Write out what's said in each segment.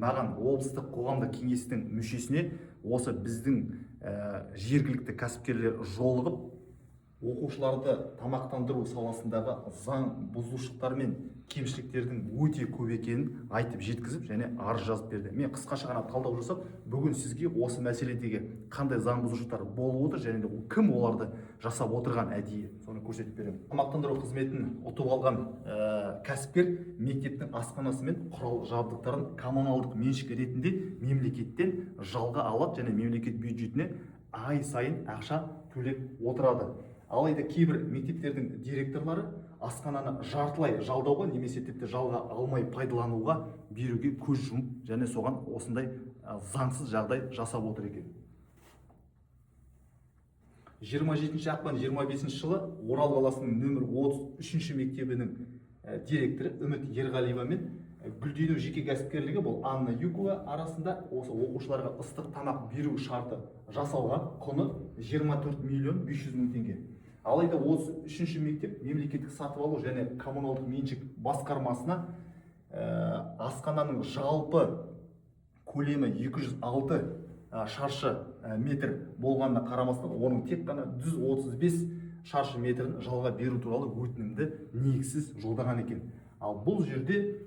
Маған, облыстық қоғамдық кеңестің мүшесіне, осы біздің жергілікті кәсіпкерлер жолығып, оқушыларды тамақтандыру саласындағы заң бұзушылықтар мен кемшіліктердің өте көп екенін айтып жеткізіп және арыз жазып берді. Мен қысқаша ғана талдау жасап, бүгін сізге осы мәселедегі қандай заң бұзушылықтар болып отыр және де кім оларды жасап отырған, әдейі соны көрсетіп беремін. Тамақтандыру қызметін ұтып алған кәсіпкер мектептің асханасы мен құрал жабдықтарын коммуналдық меншік ретінде мемлекеттен жалға алады және мемлекет бюджетіне ай сайын ақша төлеп отырады. Алайда кейбір мектептердің директорлары асхананы жартылай жалдауға немесе тіпті жалға алмай, пайдалануға беруге көз жұмып және соған осындай заңсыз жағдай жасап отыр екен. 27 ақпан 25 жылы Орал қаласының нөмір 33 мектебінің директоры Үміт Ерғалиева мен Гүлдену жеке кәсіпкерлігі, бұл Анна Юкова арасында осы оқушыларға ыстық тамақ беру шарты жасалған, құны 24 миллион 500 мың теңге. Алайда 33 мектеп мемлекеттік сатып алу және коммуналдық меншік басқармасына асхананың жалпы көлемі 206 шаршы метр болғанына қарамастан, оның тек қана 135 шаршы метрін жалға беру туралы өтінімді негізсіз жолдаған екен. Ал бұл жерде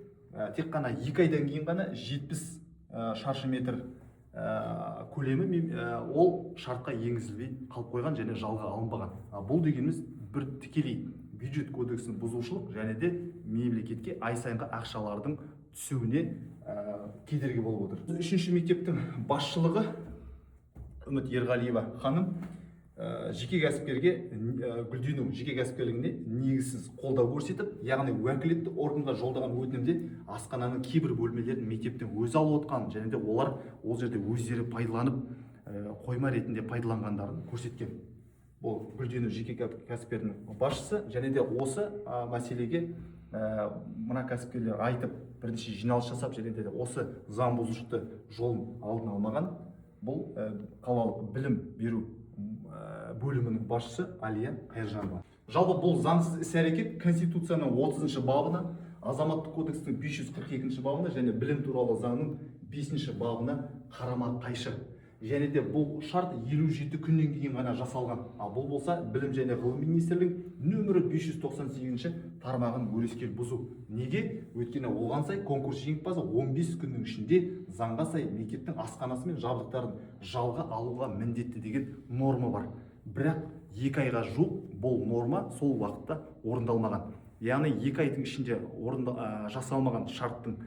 тек қана 2 айдан кейін ғана 70 шаршы метр көлемі ол шартқа енгізілмей қалып қойған және жалға алынбаған. Ал бұл дегеніміз бір тікелей бюджет кодексін бұзушылық және де мемлекетке ай сайынғы ақшалардың түсуіне кедергі болып отыр. Үшінші мектептің басшылығы Үміт Ерғалиева ханым жеке кәсіпкерге, Гүлдену жеке кәсіпкерлігіне негізсіз қолдау көрсетіп, яғни уәкілетті органға жолдаған өтінімде асхананың кейбір бөлмелерін мектептің өзі алып отқанын және де олар ол жерде өздері пайдаланып, қойма ретінде пайдаланғандарын көрсеткен. Бұл Гүлдену жеке кәсіпкерінің басшысы. Және де осы мәселеге мына кәсіпкерлер айтып, бірнеше жиналыс жасап және де осы заң бұзушылықты жолын алдын алмаған бұл қалалық білім беру бөлімінің басшысы Алия Қайыржанова. Жалпы, бұл заңсыз іс әрекет Конституцияның 30 бабына, Азаматтық кодекстің 542 бабына және білім туралы заңның 5 бабына қарама қайшы. Және де бұл шарт 57 күннен кейін ғана жасалған. Ал бұл болса Білім және ғылым министрлігінің нөмірі 598 тармағын өрескел бұзу. Неге? Өйткені оған сай конкурс жеңімпазы 15 күннің ішінде заңға сай мектептің асханасы мен жабдықтарын жалға алуға міндетті деген норма бар. Бірақ 2 айға жуық бұл норма сол уақытта орындалмаған. Яғни 2 айдың ішінде жасалмаған шарттың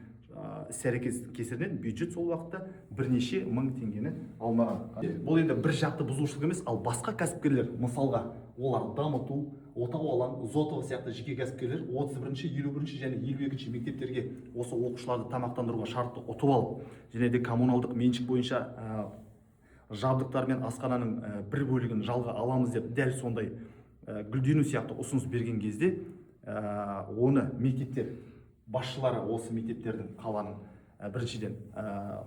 іс әрекет кесірінен бюджет сол уақытта бірнеше мың теңгені алмаған. Бұл енді бір жақты бұзушылық емес. Ал басқа кәсіпкерлер, мысалға, олар Дамыту, Отау Алаң, Зотова сияқты жеке кәсіпкерлер 31-, 51 және 52 мектептерге осы оқушыларды тамақтандыруға шартты ұтып алып және де коммуналдық меншік бойынша жабдықтар мен асхананың бір бөлігін жалға аламыз деп, дәл сондай Гүлдену сияқты ұсыныс берген кезде, оны мектептер басшылары, осы мектептердің, қаланың, біріншіден,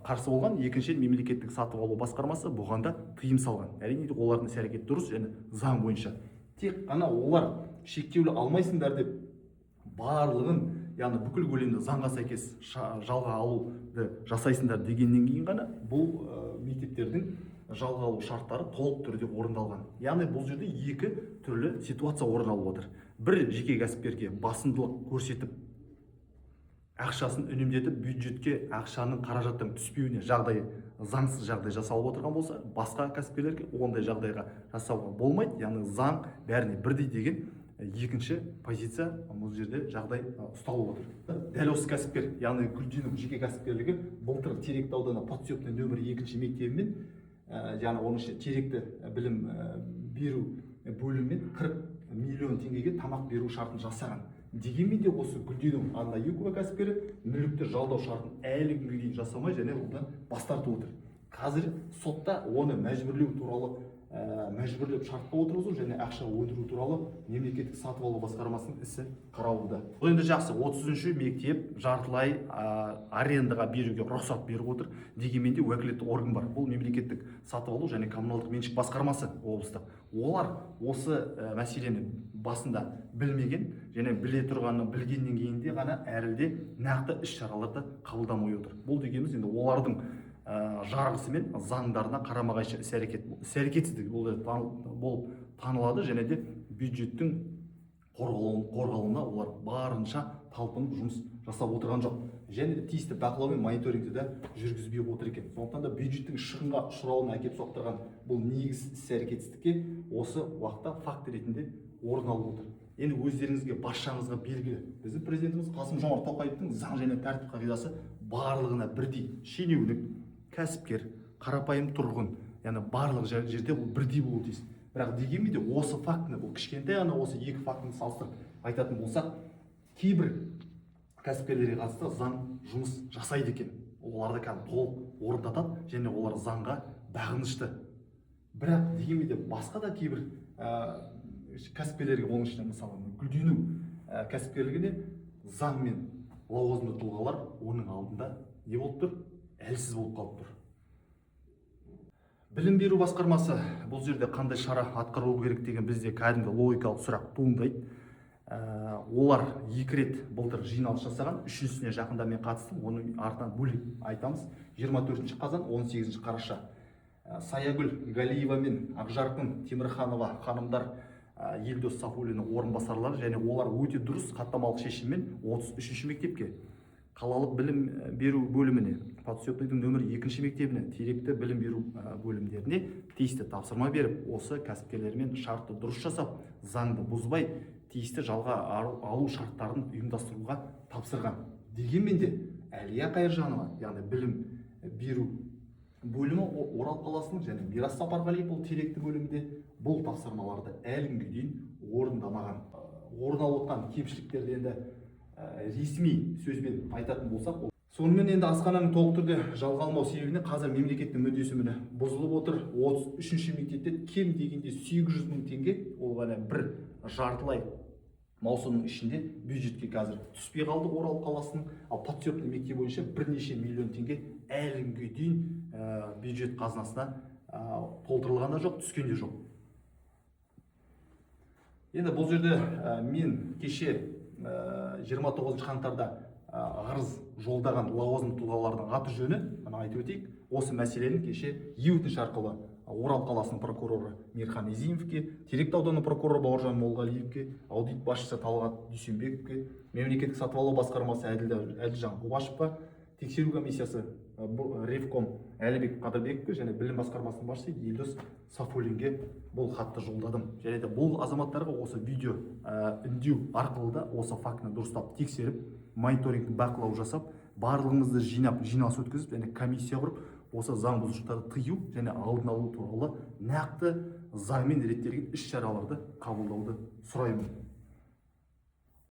қарсы болған, екіншіден, мемлекеттік сатып алу басқармасы бұған да тыйым салған. Әрине де, олардың іс әрекеті дұрыс және заң бойынша. Тек қана олар шектеулі алмайсыңдар деп, барлығын, яғни бүкіл көлемді заңға сәйкес жалға алуды жасайсыңдар дегеннен кейін ғана бұл мектептердің жалға алу шарттары толық түрде орындалған. Яғни бұл жерде екі түрлі ситуация орын алып отыр: бір жеке кәсіпкерге басымдылық көрсетіп, ақшасын үнемдетіп, бюджетке ақшаның, қаражаттың түспеуіне жағдай, заңсыз жағдай жасалып отырған болса, басқа кәсіпкерлерге ондай жағдайға жасауға болмайды, яғни заң бәріне бірдей деген екінші позиция бұл жерде жағдай ұсталып отыр. Дәл осы кәсіпкер, яғни Гүлдену жеке кәсіпкерлігі былтыр Теректі ауданы Подсъемный нөмірі екінші мектебімен, яғни оның ішінде Теректі білім беру бөлімімен 40 миллион теңгеге тамақ беру шартын жасаған. Дегенмен де осы Гүлдену Анна Юкова кәсіпкері мүлікті жалдау шартын әлі күнге дейін жасамай және одан бас тартып отыр. Қазір сотта оны мәжбүрлеу туралы мәжбүрлеп шартқа отырғызу және ақша өндіру туралы мемлекеттік сатып алу басқармасының ісі қаралуда. Бұл енді жақсы, 33-ші мектеп жартылай арендаға беруге рұқсат беріп отыр. Дегенмен де уәкілетті орган бар. Бұл мемлекеттік сатып алу және коммуналдық меншік басқармасы облыстық. Олар осы мәселені басында білмеген және біле тұрғанын білгеннен кейін де ғана әрі де нақты іс-шараларды қабылдамай отыр. Бұл дегеніміз енді олардың жарғысы мен заңдарына қарама-қайшы іс-әрекетсіздік болып танылады және де бюджеттің қорғалуына олар барынша талпынып жұмыс жасап отырған жоқ. Және де тиісті бақылау мен мониторингті де жүргізбей отыр екен. Сондықтан да бюджеттің шығынға ұшырауына әкеп соқтырған бұл негізсіз іс-әрекетсіздікке осы уақытта факт ретінде орын алып отыр. Енді өздеріңізге, баршаңызға белгілі, біздің президентіміз Қасым-Жомарт Тоқаевтың заң және тәртіп қағидасы барлығына бірдей. Шенеунік, кәсіпкер, қарапайым тұрғын, яғни барлық жерде бұл бірдей болуы тиіс. Бірақ дегенмен де осы фактіні, бұл кішкентай ғана осы екі фактіні салыстырып айтатын болсақ, кейбір кәсіпкерлерге қатысты заң жұмыс жасайды екен. Оларды кәдімгі толық орындатады және олар заңға бағынышты. Бірақ дегенмен де басқа да кейбір кәсіпкерлерге, оның ішінде мысалы гүлдену кәсіпкерлігіне заң мен лауазымды тұлғалар оның алдында не болып тұр? Әлсіз болып қалып тұр. Білім беру басқармасы бұл жерде қандай шара атқару керек деген бізде кәдімгі логикалық сұрақ туындайды. Олар екі рет былтыр жиналыс жасаған, үшіншісіне жақында мен қатыстым, оның артынан бөлек айтамыз. 24 қазан, 18 қараша. Саягүл Галиева мен Ақжарқын Темірханова ханымдар Елдос Сафуллиннің орынбасарлары және олар өте дұрыс хаттамалық шешіммен 33-ші мектепке, қалалық білім беру бөліміне, Подсъемныйдың нөмірі 2-ші мектебіне, Теректі білім беру бөлімдеріне тиісті тапсырма беріп, осы кәсіпкерлермен шартты дұрыс жасап, заңды бұзбай, тиісті жалға алу шарттарын ұйымдастыруға тапсырған. Дегенмен де Әлия Қайыржанова, яғни білім беру бөлімі Орал қаласының және Мирас Сапарғалиев бұл Теректі бөлімінде бұл тапсырмаларды әлі күнге дейін орындамаған. Орын алып отқан кемшіліктерді енді ресми сөзбен айтатын болсақ, сонымен енді асхананың толық түрде жалға алмау себебінен қазір мемлекеттің мүддесі міне бұзылып отыр. 33-ші мектепте кем дегенде 800 мың теңге, ол ғана бір жартылай маусымның ішінде бюджетке қазір түспей қалды Орал қаласының. Ал подсъемный мектеп бойынша бірнеше миллион теңге әлі күнге дейін бюджет қазынасына толтырылған да жоқ, түскен де жоқ. Енді бұл жерде мен кеше 29 қаңтарда арыз жолдаған лауазымды тұлғалардың аты жөні, мына айтып өтейік. Осы мәселені кеше е-өтініш арқылы Орал қаласының прокуроры Мирхан Изимовке, Теректі ауданы прокуроры Бауыржан Молғалиевке, аудит басшысы Талғат Дүйсенбековке, мемлекеттік сатып алу басқармасы Әділжан Қубашевқа, тексеру комиссиясы Ревком Әлібек Қадырбековке және білім басқармасының басшысы Елдос Сафуллинге бұл хатты жолдадым. Және де бұл азаматтарға осы видео үндеу арқылы да осы фактіні дұрыстап тексеріп, мониторинг бақылау жасап, барлығымызды жинап, жиналыс өткізіп және комиссия құрып, осы заң бұзушылықтарды тыю және алдын алу туралы нақты заңмен реттелген іс-шараларды қабылдауды сұраймын.